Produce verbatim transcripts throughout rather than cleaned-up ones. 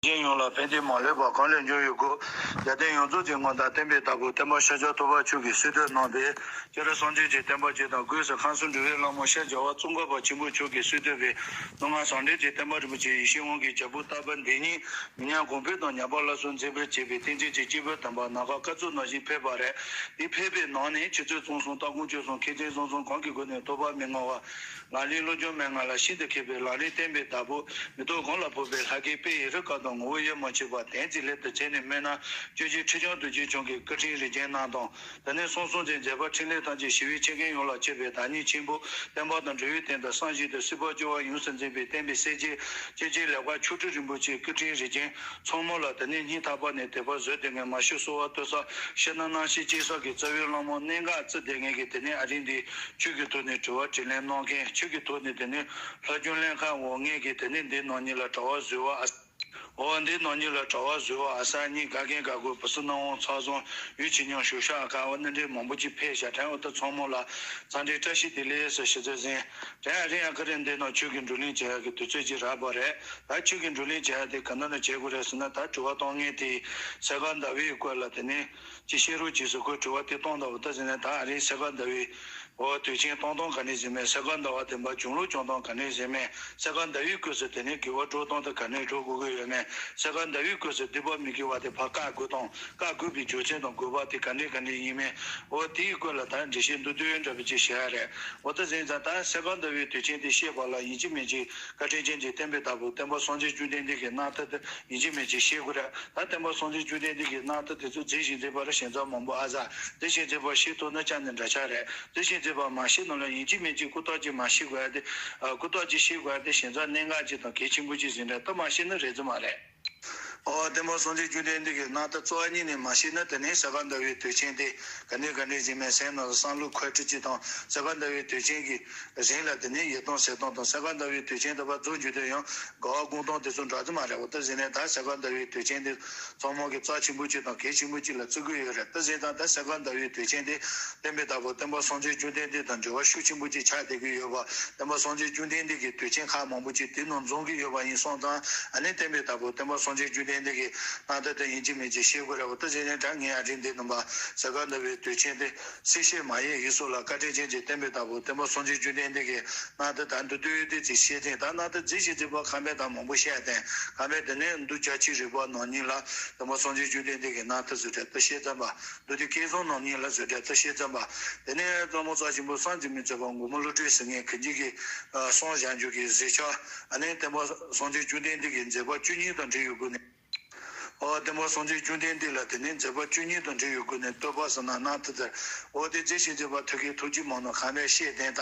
ཅན་ཡོངས་ལ་ཕན་བདེ་མ་ལུས་པ་གང་ལས་འབྱུང་བའི་སྒོ། རྒྱལ་བསྟན་ཡོངས་རྫོགས་ཀྱི་མངའ་བདག་བསྟན་པའི་བདག་པོ་སྟོན་པ་ཤཱཀྱ་ཐུབ་པ་མཆོག་གིས་གསོལ་འདེབས་གནང་བའི་སྤྱན་རས་སངས་རྒྱས་ཀྱི་བསྟན་པ་སྤྱི་དང་སྒོས་སུ་ཁམས་གསུམ་འགྲོ་བའི་ལྷ་མོ་ཤར་རྒྱལ་བ་ཙོང་ཁ་པ་ཆེན་པོ་མཆོག་གིས་གསོལ་འདེབས་པའི་ལུས་ངག་ཟང་ཐལ་གྱི་བསྟན་པ་རིན་པོ་ཆེ་ཡེ་ཤེས་དབང་གི་རྒྱལ་པོ་རྟ་བབས་འདི་ཉིད་མི་ཉམས་གོང་འཕེལ་དང་ཉམས་པ་སླར་གསོ་མཛད་པར་བྱེད་པའི་བསྟན་འཛིན་གྱི་སྐྱེས་བུ་དམ་པ་ནམ་མཁའ་སྐར་ཚོགས་ནང་བཞིན་ཕེབས་པ་རེད། འདི་ཕེབས་པའི་ནང་ནས་ཆུ་ཚོད་གཙང་གསུམ་སྟག་གོང་ཆོལ་གསུམ་མཁན་ཆེན་གསང་གསུམ་གང་གི་སྒོ་ནས་ཐོས་པ་མི་མངའ་བ། ལག་ལེན་བློ་སྦྱོང་མན་ངག་ལ་ཤིན་ཏུ་མཁས་པའི་ལག་ལེན་བསྟན་པའི་བདག་པོ། མེ་ཏོག་གང་ལ་ཕོག་པའི་ལྷ་སྐལ་དཔལ་ཡུལ་རི་དཀར་དང་ངོ་བོ་དབྱེར་མ་མཆིས་པ་དེ་ཚེ་སླད་དུ་བྱས་ནས་སྨྲས་ན། སྤྱོད་བཞིའི་ཁྲི་བྱང་རྡོ་རྗེ་འཆང་གི་སྐུ་ཕྲེང་རིགས་ཅན་རྣམས་དང་། དེ་ནས་གསང་གསུམ་གྱི་མཛད་པ་འཕྲིན་ལས་ཐམས་ཅད་ཞི་བའི་ཆོས་རྒྱལ་ཡོངས་ལ་མཆོད་པའི་བདག་ཉིད་ཆེན་པོ་བསྟན་པ་དང་འབྲེལ་བའི་སྟེང་དུ་བསམ་བཞིན་དུ་སྲིད་པ་སྐྱོ་བ་ཡོངས་སུ་འཛིན་པའི་བསྟན་པའི་སྲས་ཆེན་སྐྱེས་ཆེན་ལེགས་པ་མཆོག་སྤྲུལ་རིན་པོ་ཆེའི་སྐུ་ཕྲེང་རིགས་ཅན་ཚང་མ་ལ། དེ་ནས་སྙིང་ཐག་པ་ནས་དད་པ་བཟོད་དེ་ངས་མ་ཤི་གསོལ་བ་བཏབ་ས་ཤི་ན་རྣམ་ཤེས་སྐྱེ་ས་གི་རྩ་བའི་བླ་མ་གནད་འགག་བརྩི་བསྡད་མཁན་གྱི་དེ་ནས་ཨ་རིང་འདི་ཆོས་ཀྱི་ཐོག་ནས་དྲི་བ་དྲིས་ལན་གནང་མཁན། ཆོས་ཀྱི་ཐོག་ནས་དེ་ནས་སློབ་སྦྱོང་ལེན་མཁན་འོང་མཁན་གྱི་དེ་ནས་འདི་ནང་ཉིད་ལ་གྲྭ་པ་བཟོས་པ་ཨ། འོ་འདི་ནང་ཉིད་ལ་གྲྭ་པ་བཟོས་པ་ཨ་ས་གཉིས་དགའ་མཁན་དགའ་དགོས་བུ་སུ་སྣང་བ་ཚགས་བཟང་ཡུལ་ཆེ་ཉུང་ཞུ་ཤག་ཨ་ཁ་འོ་ནི་འདྲའི་མང་པོ་ཅིག་ཕེབས་ཤག་དྲན་འོ་ད་ཚང་མ་ལ་འཚམས་འདྲི་བཀྲ་ཤིས་བདེ་ལེགས་སུ་ཞུ་ཚོད་ཟིན། དྲན་ཨ་རིང་ཨ་ཁ་རིང་འདི་ནང་ཆོས་ཀྱི་བགྲོ་གླེང་བྱེད་ཡག་གི་དུས་ཚོད་ཅིག་རག་པ་རེད། ད་ཆོས་ཀྱི་བགྲོ་གླེང་བྱེད་ཡག་དེ་ག་འདྲ་ན་བྱེད་དགོས་རེད་ཟེར་ན། ད་དྲི་བ་གཏོང་མཁན་དེས་སེ་ག་ཟླ་བའི་སྐོར་ལ་དེ་ནས་ཅིག་བཤད་རོགས་གྱིས་ཟེར་ཁོས་དྲི་བ་དེ་བཏང་འདུག་འོ་ད་ཟེར་ནས་ད་ཨ་རིང་སེ་ག་ཟླ་བའི་འོ་དུས་ཆེན་གཏོང་སྟངས་ག་ནས་ཟིན་མེད། སེ་ག་ཟླ་བ་བདུན་པ་བྱུང་ལུགས་བྱུང་སྟངས་ག་ནས་ཟིན་མེད། སེ་ག་ཟླ་བའི་སྐབས་སུ་དེ་ནས་དགེ་བ་སྒྲུབ་སྟངས་དེ་ག་ནས་སྒྲུབ་དགོས་ཀྱི་ཡོད་མེད། སེ་ག་ཟླ་བའི་སྐབས་སུ་སྡིག་པ་མི་དགེ་བ་དེ་ཕར་བཀག་དགོས་དང་བཀག་དགོས་པའི་རྒྱུ་མཚན་དང་དགོས་པ་དེ་ག་འདྲས་ག་འདྲས་ཡིན་མེད། འོ་དེའི་སྐོར་ལ་ད་འགྲེལ་བཤད་མདོར་བསྡུས་འདྲ་པོ་ཅིག་བྱེད་ཡ་རེད། འོ་ད་ཟིན་ཙང་ད་སེ་ག་ཟླ་བའི་དུས་ཆེན་དེ་བཤད་པ་ལ་ཡིན་གཅིག་མིན་གཅིག་བཀའ་དྲིན་ཅན་གྱི་བསྟན་པའི་བདག་པོ་སྟོན་པ་སངས་རྒྱས་བཅོམ་ལྡན་འདས་ཀྱི་རྣམ་ཐར་དེ་ཡིན་གཅིག་མིན་གཅིག་ཤེས་དགོས་རེད། ད་སྟོན་པ་སངས་རྒྱས་བཅོམ་ལྡན་འདས་ཀྱི་རྣམ་ཐར་དེ་ཚོ་མཛད་བཞིན་མཛད་པ་རེད། ཞིང་ཚབ་མང་པོ་ཨ་ཟ་མཛད་བཞིན་མཛད་པ་ཤེས་ཐུབ་ན་ཅང་ནས་འདྲ་ཆགས་རེད། མཛད་བཞིན་མཛད་པ་མ་ཤེས་ན་ལ་ཡིན་གཅིག་མིན་གཅིག་ཀུ་ཏོག་ཅིག་མ་ཤེས་དགོས་ཡ་དེ། ཨ་ཀུ་ཏོག་ཅིག་ཤེས་དགོས་ཡ་དེ་ཞིང་ཚབ་གནད་འགག་ཅིག་དང་གལ་ཆེན་པོ་ཅིག་ཟིན་རེད། ད་མ་ཤེས་ན་རེད་ཙམ་མ་རེད། ཨོ་སྟོན་པ་སངས་རྒྱས་བཅོམ་ལྡན་འདས་ཀྱི་རྣམ་ཐར་རྩ་བ་ཉིད་ནས་མ་ཤེས་ན་དེ་ནས་སེ་ག་ཟླ་བའི་དུས་ཆེན་དེ་ག་འདྲས་ག་འདྲས་ཟིན་མེད་ཟེར་ན་བསམ་བློ་འཁོར་ཁྲི་ཅིག་དང་སེ་ག་ཟླ་བའི་དུས་ཆེན་གྱི་རིང་ལ་དེ་ནས་ཡིད་གཏོང་ཟེར་སྟངས་དང་སེ་ག་ཟླ་བའི་དུས་ཆེན་དེ་བར་རྫོགས་འཇུག་དུས་ཡང་དགའ་བ་སྒོམ་སྟངས་དེ་ཚོ་འདྲ་ཙམ་མ་རེད། འོ་ད་ཟེར་ནས་ད་སེ་ག་ཟླ་བའི་དུས་ཆེན་དེ་ཚང་མ་གི་རྩ་ཆེན་པོ་ཅིག་དང་གལ་ཆེན་པོ་ཅིག་ལ་བརྩི་གི་ཡོད་རེད། ད་ཟེར་ཙང་ད་སེ་ག་ཟླ་བའི་དུས་ཆེན་དེ་བསྟན་པའི་བདག་པོ་སྟོན་པ་སངས་རྒྱས་བཅོམ་ལྡན་འདས་དང་འབྲེལ་བ་ཤུགས་ཆེན་པོ་ཅིག་ཆགས་བསྡད་ཀྱི་ཡོད་པ། སྟོན་པ་སངས་རྒྱས་བཅོམ་ལྡན་འདས་ཀྱི་དུས་ཆེན་ཁག་མང་པོ་ཅིག་དེ་ནང་འཛོམས་ཀྱི་ཡོད་པ་ཡིན་སོང་ཙང་ཨ་ནི་བསྟན་པའི་བདག་པོ་སྟོན་པ་སངས་རྒྱས་བཅོམ་ལྡན་འདས་ཀྱི་རྣམ་ཐར་དེ་ཡིན་གཅིག་མིན་གཅིག་ཤེས་དགོས་རེད། འོ་ད་ཟེར་ནས་ད་ངས་ཨ་རིང་འདི་ནང་པ་སེ་ག་ཟླ་བའི་དུས་ཆེན་དེ། སྲིད་ཞིའི་མ་ཡིན་ཡིད་སོགས་ལ་བཀའ་དྲིན་ཅན་གྱི་བསྟན་པའི་བདག་པོ་སྟོན་པ་སངས་རྒྱས་བཅོམ་ལྡན་འདས་ཀྱི་རྣམ་ཐར་དང་མདོར་བསྡུས་ཏོག་ཙམ་བཤད་ཅིང་། ད་རྣམ་ཐར་མཛད་བཞིན་མཛད་པ་ཁ་མེད་དང་མང་པོ་བཤད་དེ། ཁ་མེད་དེ་ནས་མདོ་རྒྱ་ཆེའི་རིག་པ་ནང་ཉིད་ལ་སྟོན་པ་སངས་རྒྱས་བཅོམ་ལྡན་འདས་ཀྱི་རྣམ་ཐར་ཟེར་ཏེ་ད་བཤད་ཙམ་པ། མདོ་སྡེ་སྐལ་བཟང་ནང་ཉིད་ལ་ཟེར་ཏེ་ད་བཤད་ཙམ་པ། དེ་ནས་གཙང་པ་རྩ་ཆེན་པོ་བསམ་གྱིས་མི་ཁྱབ་པ་མགོན་པོ་ཀླུ་སྒྲུབ་ཟེར་མཁན་གྱི་གི་གསུང་བཞག་རྒྱུ་གི་གཟིགས་ཆ། ཨ་ནི་སྟོན་པ་སངས་རྒྱས་བཅོམ་ལྡན་འདས་ཀྱི་མཛད་པ་བཅུ་གཉིས་དང་འབྲེལ་ཡོད་སྒོ་ནས། ཨོ་སྟོན་པ་སངས་རྒྱས་བཅོམ་ལྡན་འདས་ལ་དེ་ནས་མཛད་པ་བཅུ་གཉིས་དང་འབྲེལ་ཡོད་སྒོ་ནས་བསྟོད་པ་ཟེར་ན་རྣམ་ཐར་དེར། ཨོ་དེ་མཛད་བཞིན་མཛད་པ་ཐུགས་ཀྱི་ཐུགས་རྗེ་མ་ནོར་ཁ་མེད་བཤད་དེ་ད།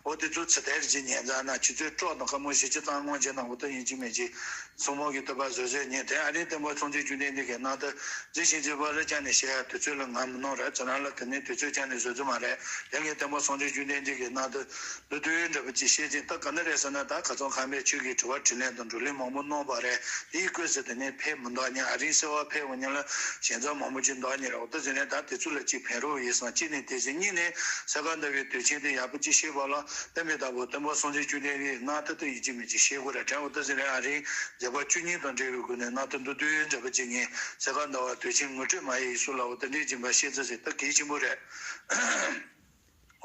ཨོ་དེ་ཚོ་ཚིག་དེར་ཅིག་ཉན་ཙང་ན་ཆུ་ཚོད་དྲུག་དང་སྐར་མ་བཞི་བཅུ་ཙམ་སྔོན་ཅིག་ན་འོ་ད་ཡིན་གཅིག་མིན་གཅིག་ཚང་མ་གི་བསྟོད་པ་བཟོད་བཟོད་ཉན་དེ་ཨ་རིའི་སྟོན་པ་སངས་རྒྱས་བཅོམ་ལྡན་འདས་ཀྱི་རྣམ་ཐར་མཛད་བཞིན་མཛད་པ་རེ་ཅང་ནས་བཤད་ཡ་དུས་ཚོད་ལ་ང་མི་གནང་རེད། ཚོ་རང་ལ་དེ་ནས་དུས་ཚོད་ཅང་ནས་བཟོད་ཚོད་མ་རེད། དེ་ངས་སྟོན་པ་སངས་རྒྱས་བཅོམ་ལྡན་འདས་ཀྱི་རྣམ་ཐར། མདོར་བསྡུས་འདྲ་པོ་ཅིག་བཤད་ཅིང་། ད་ག་འདྲ་རེད་ཟེར་ན་ད་ཁ་སང་ཁ་མེད་ཆོས་ཀྱི་དྲི་བ་དྲིས་ལན་དང་བགྲོ་གླེང་མང་པོ་གནང་བ་རེད། དེའི་སྐོར་ཟེར་དེ་ནས་ཕེབས་མི་འདུག་ཉིན་ཨ་རིའི་གསོལ་བ་ཕེབས་འོང་ཉིན་ལ་ཞལ་འཛོམས་མང་པོ་ཅིག་འདུག་ཉིན་རེད། འོ་ད་ཟེར་ནས་ད་དེ་ཚོ་ལ་ཅིག་ཕན་རོགས་ཡོད་བསམ་གཅིག་ནས་དེ་ཟེར་གཉིས་ནས་སེ་ག་ཟླ་བའི་དུས་ཆེན་དེ་ཡག་པོ་ཅིག་ཤེས་པ་ལ་བསྟན་པའི་བདག་པོ་སྟོན་པ་སངས་རྒྱས་བཅོམ་ལྡན་འདས་རྣམ་ཐར་དེ་ཡིན་གཅིག་མིན་གཅིག་ཤེས་དགོས་རེད་དྲན། འོ་ད་ཟེར་ནས་ཨ་རིའི་མཛད་པ་བཅུ་གཉིས་དང་འབྲེལ་བའི་སྒོ་ནས་རྣམ་ཐར་མདོར་བསྡུས་འདྲ་པོ་ཅིག་ངས་སེ་ག་ཟླ་བ་དུས་ཆེན་ངོ་སྤྲོད་མ་ཡིན་ཡིན་སུ་ལ་འོ་ད་འདྲའི་སྦྱིན་པ་ཤེས་ཚེ་ཟེར་ད་གལ་ཆེན་པོ་རེད།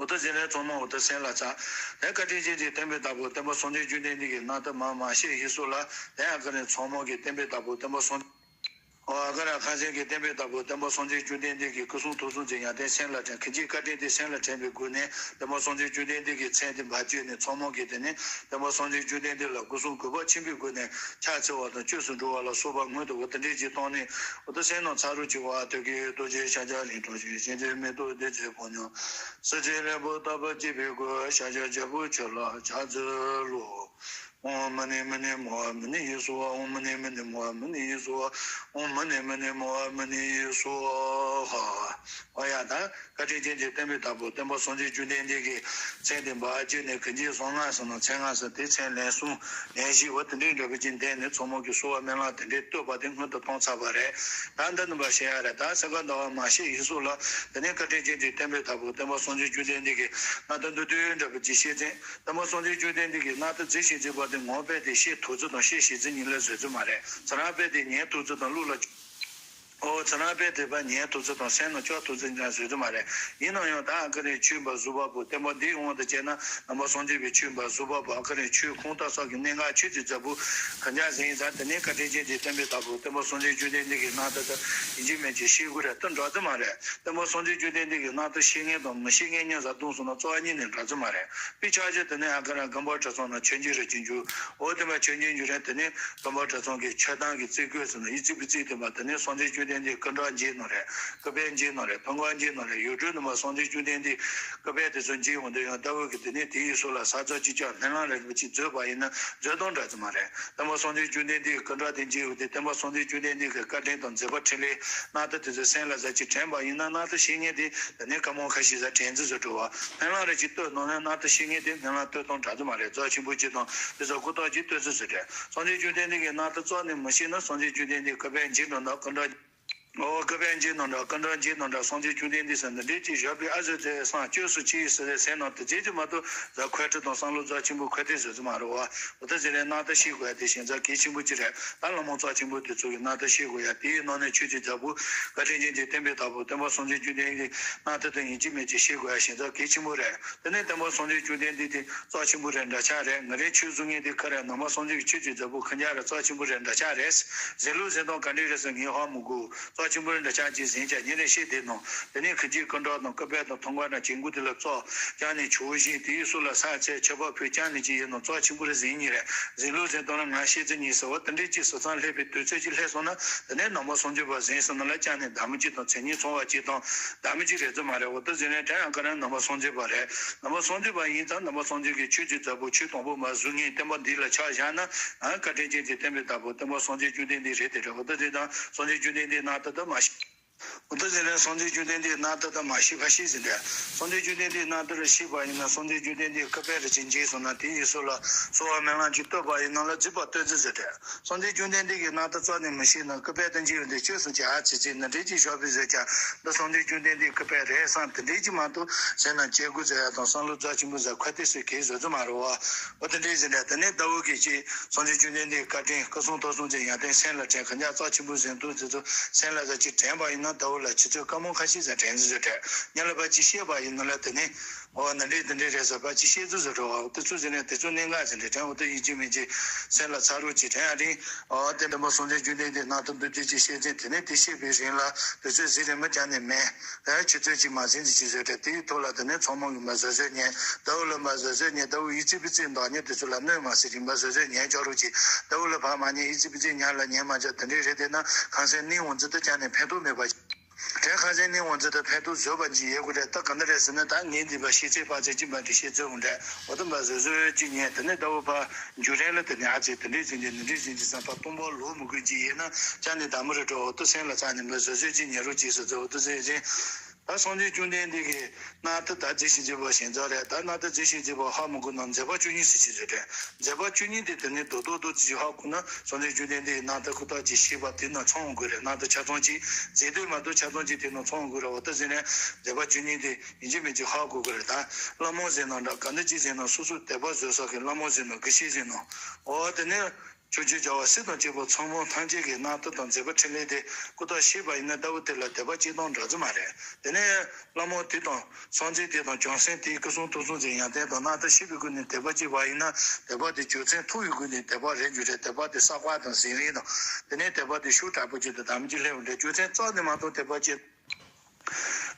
འོ་ད་ཟེར་ནས་ཚང་མ་འོ་ད་སེམས་ལ་ཚ། དེ་བཀའ་དྲིན་ཅན་གྱི་བསྟན་པའི་བདག་པོ་སྟོན་པ་སངས་རྒྱས་བཅོམ་ལྡན་འདས་ཀྱི་རྣམ་ཐར་མ་མ་ཤེས་ཡིན་སུ་ལ་དེ་ཡང་ཀ་ནས་ཚང་མ་གི་བསྟན་པའི་བདག་པོ་སྟོན་པ་སངས། འོ་ཨ་ཀ་ར་ཁ་སང་གི་བསྟན་པའི་བདག་པོ་སྟོན་པ་སངས་རྒྱས་བཅོམ་ལྡན་འདས་ཀྱི་སྐུ་གསུང་ཐུགས་གསུམ་གྱི་ཡང་དེ་སེམས་ལ་དྲན། གང་ཅིའི་བཀའ་དྲིན་དེ་སེམས་ལ་དྲན་པའི་སྒོ་ནས་སྟོན་པ་སངས་རྒྱས་བཅོམ་ལྡན་འདས་ཀྱི་མཚན་དེ་འབག་བརྗོད་ནས་ཚང་མ་གི་དེ་ནས་སྟོན་པ་སངས་རྒྱས་བཅོམ་ལྡན་འདས་ལ་སྒོ་གསུམ་གུས་པ་ཆེན་པོའི་སྒོ་ནས་ཕྱག་འཚལ་བ་དང་བཅོས་སུ་འགྲོ་བ་ལ་སོགས་པ་སྔོན་དུ་འོ་དེ་འདྲས་ཅིག་བཏང་ནས་འོ་ད་སེམས་ནང་ཚ་རུ་ཅིག་བ་ཐོད་ཀྱི་རྡོ་རྗེ་ཤཱཀྱ་ལིང་ཁྲོ་ཞེས་བྱེད་འདི་མེ་ཏོག་ལྡན་ཚེ་ཕོ་ཉ་སྲིད་ཞིའི་ལེན་པོ་བཏབ་པ་སྐྱེས་པའི་སྒོ་ཤཱཀྱ་རྒྱལ་པོ་ཁྱོད་ལ་ཕྱག་འཚལ་ལོ། ཨོཾ་མ་ཎི་མ་ཎི་མ་ཧཱ་མ་ཎི་ཡེ་སྭཱ་ཧཱ། ཨོཾ་མ་ཎི་མ་ཎི་མ་ཧཱ་མ་ཎི་ཡེ་སྭཱ་ཧཱ། ཨོཾ་མ་ཎི་མ་ཎི་མ་ཧཱ་མ་ཎི་ཡེ་སྭཱ་ཧཱ། ཨོ་ཡ་ད། བཀའ་དྲིན་ཅན་གྱི་བསྟན་པའི་བདག་པོ་སྟོན་པ་སངས་རྒྱས་བཅོམ་ལྡན་འདས་ཀྱི་མཚན་དེ་འབག་བརྗོད་ནས་གང་ཅིའི་གསང་སྔགས་སུ་ན་མཚན་སྔགས་སུ་དེ་མཚན་ལན་གསུམ་ལན་བཞི་འོ་དེ་འདྲའི་འདྲ་པོ་ཅིག་འདས་ནས་ཚོགས་མང་གི་གསོལ་བ་སྨོན་ལམ་དེ་འདྲའི་བསྟོད་པ་དེ་སྔོན་དུ་བཏང་ཚར་བ་རེད། ད་འདི་ནི་འབའ་ཞེས་ཡ་རེད། ད་སེ་ག་ཟླ་བ་མ་ཤེས་ཡིན་སུ་ལ་དེ་ནས་བཀའ་དྲིན་ཅན་གྱི་བསྟན་པའི་བདག་པོ་སྟོན་པ་སངས་རྒྱས་བཅོམ་ལྡན་འདས་ཀྱི་རྣམ་ཐར་མདོར་བསྡུས་འདྲ་པོ་ཅིག་བཤད་ཚེ་སྟོན་པ་སངས་རྒྱས་བཅོམ་ལྡན་འདས་ཀྱི་རྣམ་ཐར་མཛད་བཞིན་མཛད་པ་ དེ་ངོ་སྤེལ་དེ་ཤེས་ཐུབ་ཚོད་དང་ཤེས་ཤེས་ཚོད་གཉིས་ལ་བཟོས་ཚོད་མ་རེད། ཚོ་རང་སྤེལ་དེ་ཉན་ཐུབ་ཚོད་དང་བློ་ལ། ཨོ་ཚོ་རང་སྤེལ་དེ་པ་ཉན་ཐུབ་ཚོད་དང་སེམས་ནང་སྐྱོར་ཐུབ་ཚོད་ཀྱང་བཟོས་ཚོད་མ་རེད། ཡིན་ན་ཡང་ད་ཨ་ཀ་རེ་ཆོས་འབའ་གཟུ་བ་པོ་བསྟན་པ་འདིའི་དབང་དུ་བྱས་ན་ནང་པ་སངས་རྒྱས་པའི་ཆོས་འབའ་གཟུ་བ་པོ་ཨ་ཀ་རེ་ཆོས་ཁུངས་དག་སོགས་ཀྱི་གནད་འགག་ཆོས་ཀྱི་རྫ་བུ་གང་ཅག་ཟིན་ཡིན་ཙང་དེ་ནས་བཀའ་དྲིན་ཅན་གྱི་བསྟན་པའི་བདག་པོ་བསྟན་པ་སངས་རྒྱས་བཅོམ་ལྡན་འདས་ཀྱི་རྣམ་ཐར་དེ་ཡིན་གཅིག་མིན་གཅིག་ཤེས་དགོས་རེད། དེ་འདྲ་ཚོད་མ་རེད། བསྟན་པ་སངས་རྒྱས་བཅོམ་ལྡན་འདས་ཀྱི་རྣམ་ཐར་ཤེས་མཁན་དང་མི་ཤེས་མཁན་གཉིས་ས་བསྡོམས་སོང་ན་རྩ་བ་ཉིད་ནས་འདྲ་ཚོད་མ་རེད། དཔེ་ཆ་བཞག་དེ་ནས་ཨ་ཀ་ར་སྒོམ་པ་གྲྭ་ཚང་ནང་ཆོས་འབྱུང་རེ་ཅིག་འཇུག་ཨོ་དེ་མ་ཆོས་འབྱུང་འཇུག་རེད། དེ་ནས་སྒོམ་པ་གྲྭ་ཚང་གི་ཆོས་ཐང་གི་རྩིས་བཀོད་ཟེར་ན་ཡི་རྩིས་པའི་རྩིས་དེ་མ་དེ་ནས་སངས་རྒྱས་བཅོམ་ལྡན་འདས་སྐུ་འདྲ་འཇིག་ནོ་རེད། སྐུ་པས་འཇིག་ནོ་རེད། ཐང་ག་འཇིག་ནོ་རེད། ཡུལ་གྲུ་ནི་མ་སངས་རྒྱས་བཅོམ་ལྡན་འདས་སྐུ་པས་དེ་ཚོ་འཇིག་འོང་དུ་ཡང་ལྟ་བུ་གི་དེ་ནས་དེ་ཡི་སོ་ལ་ས་རྩ་གཅིག་ཀྱང་སྨོན་ལམ་རེ་རེ་ཅིག་མཛོད་པ་ཡིན་ན་མཛོད་དང་འདྲ་ཚོད་མ་རེད། དེ་མ་སངས་རྒྱས་བཅོམ་ལྡན་འདས་སྐུ་འདྲ་དེ་འཇིག་འོང་དེ་དེ་མ་སངས་རྒྱས་བཅོམ་ལྡན་འདས་ཀྱི་བཀའ་དྲིན་དང་མཛད་པ་འཕྲིན་ལས་རྣམ་ཐར་དེ་ཚོ་སེམས་ལ་ཟ་ཅིག་དྲན་པ་ཡིན་ན་རྣམ་ཐར་ཤེས་མཁན་དེ་དེ་ནས་བཀའ་མོལ་ཁ་ཤས་ཟ་དྲན་ཚུལ་བཟོ་འགྲོ་བ། སྨོན་ལམ་རེ་ཅིག་བཏོད་ནང་ནས་རྣམ་ཐར་ཤེས་མཁན་དེ་སྨོན་ལམ་བཏོད་སྟངས་འདྲ་ཚོད་མ་རེད། རྩ་ཆེན་པོ་གཅིག་དང་དེ་ཚོ་ཀུ་དོག་གཅིག་བཏོད་ཚུལ་ཟེར་རེད། སངས་རྒྱས་བཅོམ་ལྡན་འདས་ཀྱི་རྣམ་ཐར་རྩ་ནས་མི་ཤེས་ན་སངས་རྒྱས་བཅོམ་ལྡན་འདས་སྐུ་པས་འཇིག་འགྲོ་འདུག་སྐུ་འདྲ་ཨོ་སྐུ་པས་འཇིག་ནོ་འདྲ་སྐུ་འདྲ་འཇིག་ནོ་འདྲ་སངས་རྒྱས་བཅོམ་ལྡན་འདས་ཟེར་འདི་འདྲས་ཀྱི་བཞག་པའི་ཨ་ཟོ་ཚེ་སངས་བཅོས་སུ་ཅི་ཟེར་ཟེར་ནོ་དེ་རྗེས་ཀྱི་མ་གཏོགས་ཟ་འཁོད་ཁྲི་དང་བསམ་བློ་རྩ་ཆེན་པོ་འཁོད་དེ་ཟེར་ཚུལ་མ་རེད་བ། འོ་ད་ཟེར་ནས་རྣམ་ཐར་ཤེས་དགོས་ཡ་དེ་ཞེན་ཚ་གལ་ཆེན་པོ་ཅི་རེད། ད་བླ་མ་རྩ་ཆེན་པོ་དེ་ཚོ་གི་རྣམ་ཐར་ཤེས་དགོས་ཡ་དེའི་ནང་ནས་ཆོས་ཀྱི་རྒྱལ་པོ་བཀའ་དྲིན་ཅན་གྱི་བསྟན་པའི་བདག་པོ་བསྟན་པ་སངས་རྒྱས་བཅོམ་ལྡན་འདས་རྣམ་ཐར་དེ་ཡིན་གཅིག་མིན་གཅིག་ཤེས་དགོས་ཡ་ཞེན་ཚ་གལ་ཆེན་པོ་རེད། དེ་ནས་བསྟན་པ་སངས་རྒྱས་བཅོམ་ལྡན་འདས་དེ་རྩ་ཆེན་པོ་རེད་འདྲ་ཆགས་རེད། ང་རའི་ཆོས་བཟུང་མཁན་དེ་ག་རེ་ནང་པ་སངས་རྒྱས་ཀྱི་ཆོས་ཀྱི་རྒྱལ་པོ་ཁ་ཉག་རེད། རྩ་ཆེན་པོ་རེད་འདྲ་ཆགས་རེད། ཟེར་ལུགས་ཟེར་སྟངས་ག་འདྲས་རེད་ཟེར་ངས་ཧ་མི་གོ་རྩ་ཆེན་པོ་རེད་འདྲ་ཆགས་ཀྱི་ཟིན་ཀྱང་ཉིན་རེ་ཤེས་བསྡད་ནོ། དེ་ནས་ཁི་ཅིག་སྐུ་འདྲ་དང་སྐུ་པས་དང་ཐང་ག་ན་ཅིག་མགུ་དེ་ལ་བཙོག་ཀྱང་ནས་ཆུ་བོ་བཞིན་དེའི་སུ་ལ་ས་ཚད་ཆད་པ་ཕུད་ཀྱང་ནས་ཅིག་ཡིན་ནོ། རྩ་ཆེན་པོ་རེད་ཟིན་ཉིན་རེད། ཟེར་ལུགས་ཟེར་སྟངས་ལ་ང་ཤེས་ཚེ་ཉིན་ཟེར་བ་དེ་འདྲས་ཀྱི་སུ་ཚང་ལྷས་པའི་དུས་ཚོད་ཅིག་ལྷས་སོང་ན་དེ་ནས་ནང་པ་སངས་རྒྱས་པ་ཟིན་སོང་ན་ལ་ཀྱང་ནས་འདམ་གཅིག་དང་མཚན་ཉིད་ཚང་བ་གཅིག་དང་འདམ་གཅིག་རེད་ཚོད་མ་རེད། འོ་ད་ཟེར་ནས་དྲན་ཡང་ག་རང་ནང་པ་སངས་རྒྱས་པ་རེད། ནང་པ་སངས་རྒྱས་པ་ཡིན་ཙང་ནང་པ་སངས་རྒྱས་ཀྱི་ཆོས་ཀྱི་རྒྱལ་པོ་ཆོས་དང་པོ་མ་བཟུང་ངས་བསྟན་པ་འདི་ལ་ཆ་བཞག་ན་ཨ་བཀའ་དྲིན་ཅན་གྱི་བསྟན་པའི་བདག་པོ་བསྟན་པ་སངས་རྒྱས་བཅོམ་ལྡན་འདས་རེད་དེ་རེད། འོ་ད་དེ་དང་སངས་རྒྱས་བཅོམ་ལྡན་འདས་རྣམ་ཐར་ད་མ་ཤེས། འོ་ད་ཟེར་ནས་སངས་རྒྱས་བཅོམ་ལྡན་འདས་རྣམ་ཐར་ད་མ་ཤེས་ཕ་ཤེས་ཟིན་འདྲ། སངས་རྒྱས་བཅོམ་ལྡན་འདས་རྣམ་ཐར་ཤེས་པ་ཡིན་ན་སངས་རྒྱས་བཅོམ་ལྡན་འདས་སྐུ་པས་རེ་ཅིག་འཇིག་སོང་ན་དེ་ཡི་སོ་ལ་གསོལ་བ་སྨོན་ལམ་གྱི་བསྟོད་པ་ཡིན་ན་ལ་རྫིག་པ་བསྟོད་ཚུལ་ཟེར་འདྲ། སངས་རྒྱས་བཅོམ་ལྡན་འདས་ཀྱི་རྣམ་ཐར་རྩ་ནས་མི་ཤེས་ན་སྐུ་པས་དང་འཇིག་ཡོང་དེ་ཆོས་སུ་ཅི་ཨ་ཙི་ཙི་ན་འདྲེ་ཅིག་ཞོག་པའི་ཟེར་ཀྱང་འདི་སངས་རྒྱས་བཅོམ་ལྡན་འདས་སྐུ་པས་རེད་བསམ་དེ་འདྲེ་ཅིག་མ་གཏོགས་ཟེར་ན་སྐྱེ་དགུ་ཟེར་ཡ་དང་བསམ་བློ་རྩ་ཆེན་པོ་ཟེར་ཁ་དེ་སུས་གས་བཟོ་རྩིས་མ་རེད་བ། འོ་དེ་འདྲས་ཟེར་འདྲ། དེ་ནས་ཟླ་འོད་ཀྱི་ཅིག་སངས་རྒྱས་བཅོམ་ལྡན་འདས་བཀའ་དྲིན་སྐུ་གསུང་ཐུགས་གསུམ་གྱི་ཡང་དོན་སེམས་ལ་དྲན་གང་ཅག་རྩ་ཆེན་པོ་ཟེར་འདུག་ཟེར་ཚུལ་སེམས་ལ་ཟ་ཅིག་དྲན་པ་ཡིན་ན་ཟླ་འོད་ལ་ཆུ་ཚོད་སྐར་མོ་ཁ་ཤས་ཟ་དྲན་ཟེར་ཚུལ་དྲན་ཉ་ལ་པ་ཅིག་ཤེས་པ་ཡིན་ན་ལ་དེ་ནས། འོ་ན་འདྲེ་དེ་འདྲེ་རེད་ཟེར་བ་ཅི་ཤེས་ཚུལ་ཟེར་འགྲོ་བ་དེ་ཚོ་ཟེར་ནས་དེ་ཚོ་གནད་འགག་ཟེར་འདྲེ་དྲན་འོ་དེ་ཡིན་གཅིག་མིན་གཅིག་སེམས་ལ་ཚ་རུ་ཅིག་དྲན་ཡ་རིང་། འོ་དེ་འདྲ་མ་སངས་རྒྱས་བཅོམ་ལྡན་འདས་རྣམ་ཐར་འདུ་བྱེད་ཅིག་ཤེས་ཚེ་དེ་ནས་དེ་ཤེས་པའི་རིང་ལ་དུས་ཚོད་ཟིན་རེ་མ་བྱ་ནས་མེད། ཨ་ཆུ་ཚོད་ཅིག་མ་ཟིན་ཅིག་ཅིག་ཟེར་འདྲེ་དེའི་ཐོག་ལ་དེ་ནས་ཚང་མ་གི་མ་བཟོད་བཟོད་ཉན་ཟླ་འོ་ལ་མ་བཟོད་བཟོད་ཉན་ཟླ་འོ་ཡིད་ཚིམ་པའི་ཚིམ་འདང་ཉན་དེ་ཚོ་ལ་གནོད་མ་ཟེར་རིང་མ་བཟོད་བཟོད་ཉན་ཆོག་རུ་ཅིག་ཟླ་འོ་ལ་བག་མ་ཉན་ཡིད་ཚིམ་པའི་ཚིམ་ཉན་ལ་ཉན་མ་ཆོག་དེ་འདྲས་རེད་དེ་ན་གང་སེམས་ནི་འོང་ཚུལ་དུ་བྱ་ནས་ཕན་ཐོགས་མེད་པ་ཅིག་དེ་ཁ་སང་ནི་ང་ཚོ་ད་ཕན་ཐོགས་བཟོས་པ་ཅིག་ཡོད་དགོས་རེད། ད་ག་འདྲ་རེད་ཟེར་ན་ད་ངས་འདི་པ་ཤེས་ཚད་ཕར་ཚད་ཅིག་མ་འདྲི་ཤེས་ཚོད་འོང་འདྲ་འོ་ད་མ་བཟོད་བཟོད་ཅིག་ཉན་དེ་ནས་ཟླ་བོ་ཕར་འཇུ་རན་ལ་དེ་ནས་ཨ་ཙི་དེ་འདྲས་ཟིན་གྱི་འདི་འདྲས་ཟིན་གྱི་བསམ་པ་སྟོང་པ་ལོག་མི་དགོས་ཀྱི་ཡིན་ན་ཅག་ནི་ད་མི་རེད་འགྲོ་འོ་ད་སེམས་ལ་ཚ་ནས་མ་བཟོད་བཟོད་ཅིག་ཉན་རོགས་གྱིས་ཟེར་ཚོད་འོ་ད་ཟེར་ཅིང་། ད་སངས་རྒྱས་བཅོམ་ལྡན་འདས་ཀྱི་རྣམ་ཐར་ད་རྫས་གཞི་འཇིག་པ་ཞེན་ཚར་རེད། ད་རྣམ་ཐར་རྫས་གཞི་འཇིག་པ་ཧ་མི་གོ་ན་མཛད་པ་བཅུ་གཉིས་སུ་ཕྱེ་ཚོད་རེད། མཛད་པ་བཅུ་གཉིས་དེ་དེ་ནས་རྡོག་རྡོག་རྡོག་ཅིག་ཧ་གོ་ན་སངས་རྒྱས་བཅོམ་ལྡན་འདས་ཀྱི་རྣམ་ཐར་ཁོ་ཐག་ཅིག་ཤེས་པ་དེ་ན་ཚང་དགོས་རེད། རྣམ་ཐར་ཆ་ཚང་ཅིག་མཛད་དུས་མ་གཏོགས་ཆ་ཚང་ཅིག་དེ་ན་ཚང་དགོས་རེད། འོ་ད་ཟེར་ནས་མཛད་པ་བཅུ་གཉིས་དེ་ཡིན་གཅིག་མིན་གཅིག་ཧ་གོ་དགོས་རེད། ད་བླ་མ་ཟེར་ན་འདྲ་ག་འདྲ་ཅིག་ཟེར་ན་སོ་སོ་དད་པ་བཟོད་ས་གི་བླ་མ་ཟེར་ན་དགེ་བཤེས་ཟེར་ན་འོ་དེ་ནས་ཕྱོགས་བཅུའི་རྒྱལ་བ་སྲས་དང་བཅས་པ་ཚང་མ་ཐམས་ཅད་ཀྱི་རྣམ་ཐར་དང་མཛད་པ་འཕྲིན་ལས་དེ་ཀུན་རྟོགས་ཤེས་པ་ཡིན་ན་ལྟ་བུ་དེ་ལ་དད་པ་སྐྱེ་སྟངས་འདྲ་ཚོད་མ་རེད། དེ་ནས་བླ་མ་དེ་དང་སངས་རྒྱས་དེ་དང་བྱང་སེམས་དེའི་སྐུ་གསུང་ཐུགས་གསུམ་གྱི་ཡང་དོན་དང་རྣམ་ཐར་ཤེས་པའི་སྒོ་ནས་དད་པ་སྐྱེས་པ་ཡིན་ན་དད་པ་དེ་རྒྱུ་མཚན་ཐུག་པའི་སྒོ་ནས་དད་པ་རེད་རྒྱུ་རེད། དད་པ་དེ་བསགས་པ་དང་ཟིན་རིམ་དང་དེ་ནས་དད་པ་དེ་ཤུགས་དྲག་པོ་ཅིག་དང་དམ་གྱི་ལྷེ་བ་འདྲ་རྒྱུ་མཚན་རྩ་ནས་མ་མཐོང་དད་པ་སྐྱེ།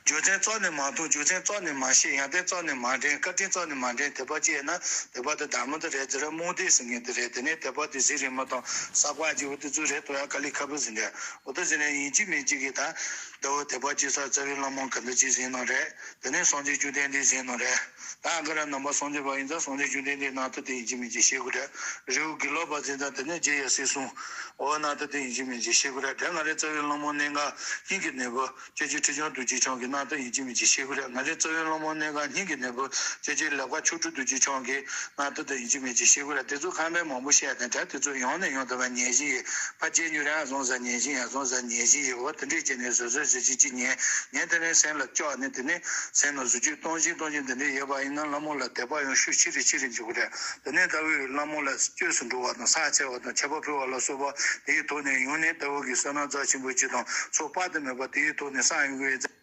རྒྱུ་མཚན་རྩ་ནས་མ་མཐོང་རྒྱུ་མཚན་རྩ་ནས་མ་ཤེས་ཡང་དོན་རྩ་ནས་མ་དྲན་བཀའ་དྲིན་རྩ་ནས་མ་དྲན་དད་པ་སྐྱེས་ན་དད་པ་དེ་བདག་མོ་དེ་རེད་ཟེར་ར་རྨོངས་དད་ཟེར་མཁན་དེ་རེད། དེ་ནས་དད་པ་དེ་ཟིན་རིམ་མ་དང་བསགས་པ་སྐྱེ་བོ་དེ་ཚོ་རེད་དོ་ཡ་དཀའ་ལས་ཁག་པོ་ཟིན་རེད། འོ་ད་ཟིན་ནས་ཡིན་གཅིག་མིན་གཅིག་གིས་ད་ཟླ་བོ་དད་པ་སྐྱེ་ས་རྩ་བའི་བླ་མ་ག་འདྲ་ཅིག་ཟིན་ནོ་རེད། དེ་ནས་སངས་རྒྱས་བཅོམ་ལྡན་འདས་ཟིན་ནོ་རེད། ད་ཨ་ཀ་ར་ནང་པ་སངས་རྒྱས་པ་ཡིན་ཙང་སངས་རྒྱས་བཅོམ་ལྡན་འདས་རྣམ་ཐར་དེ་ཡིན་གཅིག་མིན་གཅིག་ཤེས་དགོས་རེད། རི་བོ་དགེ་ལོག་པ་ཟིན་ཙང་དེ་ནས་རྗེ་ཡབ་སྲས་གསུམ་འོ་རྣམ་ཐར་དེ་ཡིན་གཅིག་མིན་གཅིག་ཤེས་དགོས་རེད། དེ་ང་རའི་རྩ་བའི་བླ་མ་གནས་འགག་དབྱིངས་ཀྱི་ནོར་བུ་སྐྱབས་རྗེ་ཁྲི་བྱང་རྡོ་རྗེ་འཆང་གི་ གནང་སྟངས་ཡིན་གཅིག་མིན་གཅིག་ཤེས་དགོས་རེད། ང་ཚོའི་རྩ་བའི་བླ་མ་གནས་ཁང་གཉིས་ཀྱི་ནང་ཁུལ་ཅོ་ཅོའི་ལག་པ་མཆོག་སྤྲུལ་རྡོ་རྗེ་འཆང་གིས་གནང་སྟངས་དེ་ཡིན་གཅིག་མིན་གཅིག་ཤེས་དགོས་རེད། དེ་ཚོ་ཁང་པའི་མང་པོ་བཤད་དང་འདྲ། དེ་ཚོ་ཡང་ནས་ཡང་དུ་བ་ཉན་བཞིན་ཡོད། ཕ་རྗེས་ཉུ་རང་བཟུང་ས་ཉན་བཞིན་ཡང་བཟུང་ས་ཉན་བཞིན་ཡོད། འོ་དེ་འདྲས་བྱས་ནས་བཟོད་བཟོད་བཟོད་བྱེད་ཅིག་ཉན་ཉན་དེ་ནས་སེམས་ལ་སྐྱོ་ནས་དེ་ནས་སེམས་ལ་བཟོད་བཅོས་གཏོང་བཞིན་གཏོང་བཞིན་དེ་འདྲས་ཡོད་པ་ཡིན་ན་བླ་མ་ལ་དད་པ་ཡང་ཤུགས་ཆེ་རུ་ཆེ་རུ་འགྱུར་གི་རེད། དེ་ནས་ལྟ་བུའི་བླ་མ་ལ་བཅོས་སུ་འགྲོ་བ་དང་ཕྱག་འཚལ་བ་དང་མཆོད་པ་ཕུལ་བ་ལ་སོགས་པ་དེའི་ཐོག་ནས་ཡང་ནས་ལྟ་བུ་གི་བསོད་ནམས་རྩ་ཆེན་པོ་ཅིག་དང་ཚོགས་དཔག་ཏུ་མེད་པ་དེའི་ཐོག་ནས་བསགས་ཡོང་གི་ཡོད།